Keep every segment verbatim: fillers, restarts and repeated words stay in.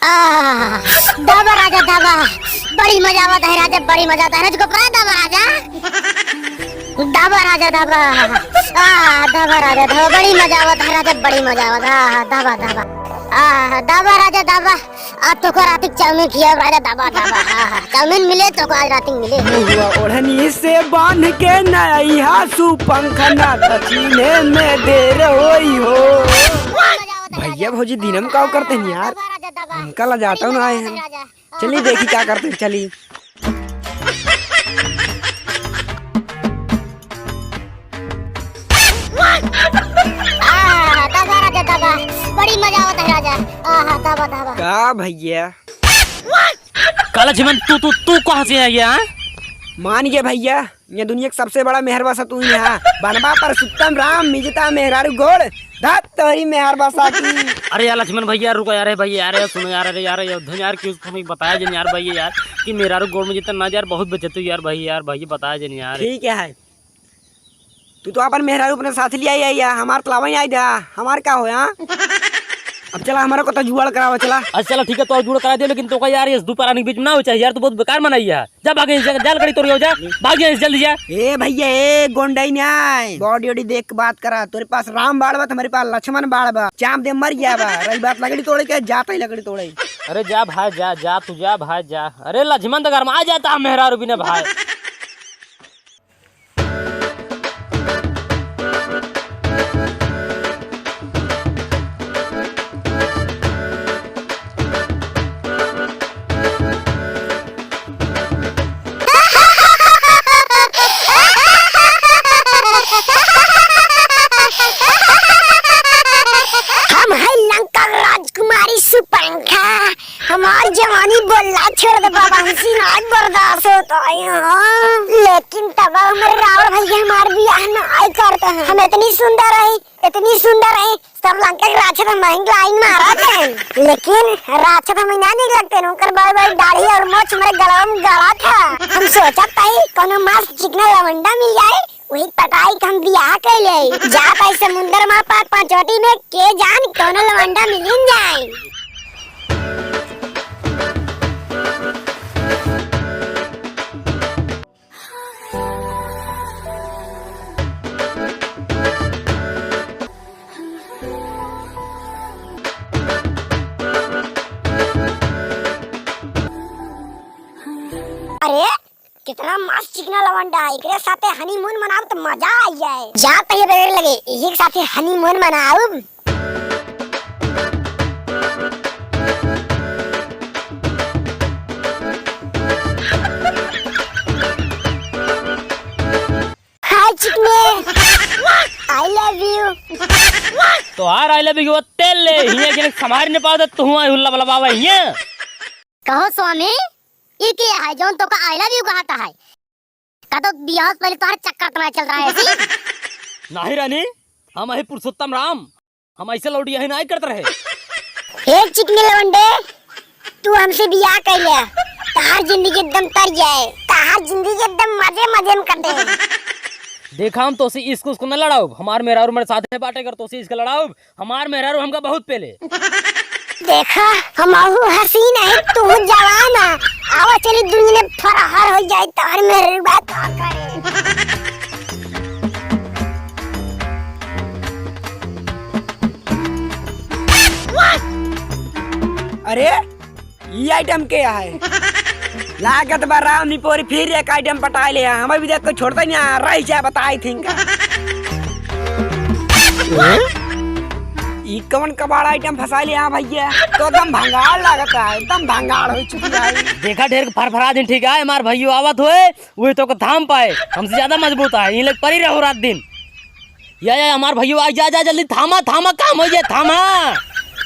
आह, दाबा राजा दाबा, बड़ी मजा आवत है राजा, बड़ी मजा आवत है राजा, गोपाल दाबा राजा, दाबा राजा दाबा, आह, दाबा राजा दाबा, बड़ी मजा आवत है राजा, बड़ी मजा आवत है, आह, दाबा दाबा, आह, दाबा राजा दाबा, आज तोका रातिक चाउमीन खियाब राजा, दाबा दाबा, आह, चाउमीन मिले तोका आज रातिक मिले। महुआ ओढ़नी से बांध के नैहा सु पंखा ना त चीन्हे में देर होई हो। भैया भौजी दिनम का करते हैं यार, हमका लजाता ना आए हैं। चली देखी का करते हैं, चली। आहा, दाबा राजा दाबा, बड़ी मजा आवत है राजा। आहा, दाबा दाबा। का भैया? काला झिमन, तू, तू, तू कहाँ से आ गया, हाँ? मान गया भैया, ये दुनिया का सबसे बड़ा मेहर बसा तू ही है। बनवा पुरुषोत्तम राम, मिजता मेहरारू गोड़, धत तोरी मेहर बसा की। अरे यार लक्ष्मण भैया, रुको यार, ए भैया यार, ए सुनो यार, अरे यार, ये धुन यार, क्यों हमें बताया जन यार भैया यार, कि मेहरारू गोड़ में जितना ना यार, बहुत बेइज्जती यार भाई यार, भाई बताया जन यार। ठीक है, तू तो अपन मेहरारू अपने साथ ले आई है यार, हमार तो लावा ही आई दा, हमार का होया? अब चला, हमारा को तो जुगाड़ करावा, चला। अच्छा चला ठीक है, तो जुगाड़ करा दे, लेकिन तोका यार ये दोपहर आने के बीच में ना हो चाहिए यार, तू बहुत बेकार मनई है। जा भाग यहाँ से, जा लकड़ी तोड़ के जा, भाग यहाँ से जल्दी जा। ए भैया, ए गोंडई न्याय, बॉडी वॉडी देख के बात करा। तोरे पास राम बाण बा, तो हमारे पास लक्ष्मण बाण बा। चाप दे मर गया बा। रही बात लकड़ी तोड़े के, जाता ही लकड़ी तोड़े। अरे जा भाई जा, जा तू जा भाई जा। अरे लक्ष्मण तो गरमा जाता है मेहरारू बिना भाई। हम है लंका राजकुमारी सुपंखा। हमार जवानी बोलला छोड़ दे बाबा, हमसे ना बर्दाश्त होता है। हाँ। लेकिन तब हमरे रावण भैया हमार बियाह ना आई करते हैं। हम इतनी सुंदर है, इतनी सुंदर है, सब लंका के राक्षस हम महंग लाइन मारत हैं। लेकिन राक्षस हम ना निकलते हैं, उनकर बड़ी बड़ी दाढ़ी और मोछ हमारे गलवा में गड़त है। हम सोचत है कोनो मस्त चिकना लवंडा मिल जाए, वही पटाई के हम बियाह कर ले। जात है समुंदर में पाँच पाँच चोटी में, के जान कोनो लवंडा मिलिन जाए। अरे, कितना मस्त चिकना लवंडा है, एकरे साथे honeymoon मनाउब त मजा आ जाए। जा तहिए बेरे लगे, यही के साथे honeymoon मनाउब। हाय चिकने, I love you। तोहार I love you तेल ले, हियाँ के समार न पावत, तू हुआ हुल्ला बला बाबा हियाँ। कहो स्वामी, ई के है जौन तोका I love you कहता है? का तो बियाह से पहले तोहरे चक्कर त नाहीं चल रहा है ऐसी? नाहीं रानी, हम अही पुरुषोत्तम राम, हम ऐसे लौंडिया ही नाहीं करत रहे। हे चिकनी लौंडे, तू हमसे बियाह कर ले, तहार जिंदगी एकदम तर जाए, तहार जिंदगी एकदम मजे मजे में कटे। देखा हम तोसे इश्क उसको न लड़ाउब, हमार मेहरारू मेरे साथ बाटे कर तोसे इश्क लड़ाउब, हमार मेहरारू हमका बहुत पेले। देखा, हमहू हसीन है, तू जवान है। आवा चली दुनिया में फरहर हो जाए, तोहर मेहरारू बात का करे। अरे, ई item के है? लागत बा राम निपोरी फिर एक item पटाए ले है। हमें भी देख के छोड़ता नहीं है, रह जा बताई थिंक। ई कौन कबाड़ item फंसा ले है भैया? तो एकदम भंगार लागत है, एकदम भंगार हो चुकी है। देखा ढेर फरफरा दिन ठीक है, हमार भैया आवत होए, वही तो को थाम पाए, हमसे ज्यादा मजबूत है, ये लोग परी रहो रात दिन। या, या, हमार भैया, आ, जा, जा, जल्दी थामा, थामा, काम हो जाए, थामा।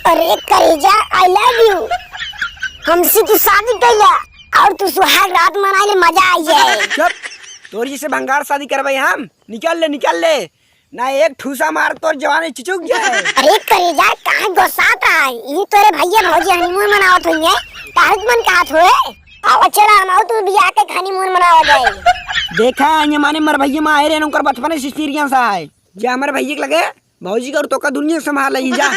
अरे करेजा, I love you। हमसे तू शादी कैला और तू सुहाग रात मनाए ले, मजा आ जाए। चुप, तोरी से भंगार शादी करवाई हम। निकल ले, निकल ले, ना एक ठूसा मार तोर जवानी चिचुक जाए। अरे करेजा, काहे गोसात है? ये तोरे भैया भौजी honeymoon मनावत हुई है, तारक मन कहत हुए। आवा चला, हम आऊ तू बियाह के honeymoon मनावा जाए। देखा, ये माने मर भैया माँ आए रहे, उनकर बचपने से experience है। जे हमारे भैया के लगे भौजी का और तोका दुनिया संभाल ले जा।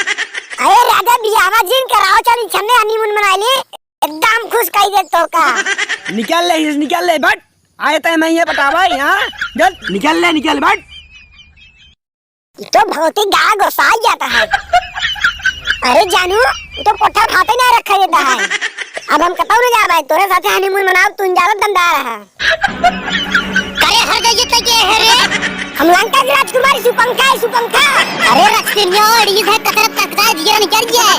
अरे राजा, बियाहवा जिन कराओ, चल इच्छा में honeymoon मनाई ली, एकदम खुश कई दे तो का। निकल ले, निकल ले, बट। आए तय मैं ये बतावा, हाँ? चल, निकल ले, निकल, बट। ये तो बहुत ही गा गोसाई जाता है। अरे जानू, ये तो पोट्ठा भाते ना रखा देता है। अब हम कतौ न जाबे, तोरे साथे honeymoon मनाओ, तू ज्यादा दमदार है। करे हर जाइए तय के है रे? हम लंका की राजकुमारी सुपंखा है, सुपंखा। अरे रक्सिनिया, अड़ी है कसरत करता है, जिया निकल गया है।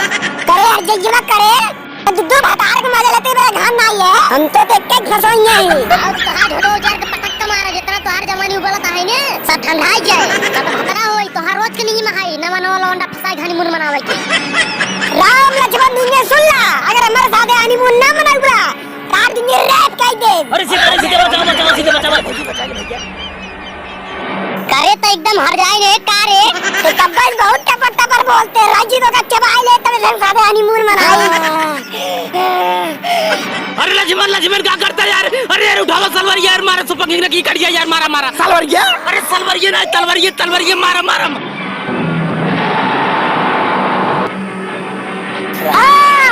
करे हर जाइए मत करे। दू दू भतार के मजा लेते बड़ा घाम ना आइए। हम तो देख के फंसोइए ही। आओ तो कहा झोटो उजार के पटक के मारा, जितना तोहार जवानी उबलत है ने, सब ठंडा जाए। सब भतरा होई, तोहार रोज के नहीं महाई, नवा नवा लौंडा फंसाई honeymoon मनावे के। राम लक्ष्मण दुनिया सुन ला, अगर हमारे साथे honeymoon ना मनाउबा, तार दुनिया rape कई दे। अरे सीधे, सीधे बचाओ, बचाओ, सीधे बचाओ। करे तो एकदम हर जाए रे, का रे? तो तब्बल बहुत टपर टपर बोलते, राजी तो का चबाई ले, तब हम साथे honeymoon मनाई। अरे लक्ष्मण, लक्ष्मण का करता यार? अरे यार उठावा सलवार यार, मारा सुपंखी ने की कट गया यार, मारा, मारा। सलवार क्या? अरे सलवार ये ना, तलवार ये, तलवार ये, मारा, मारा। आ!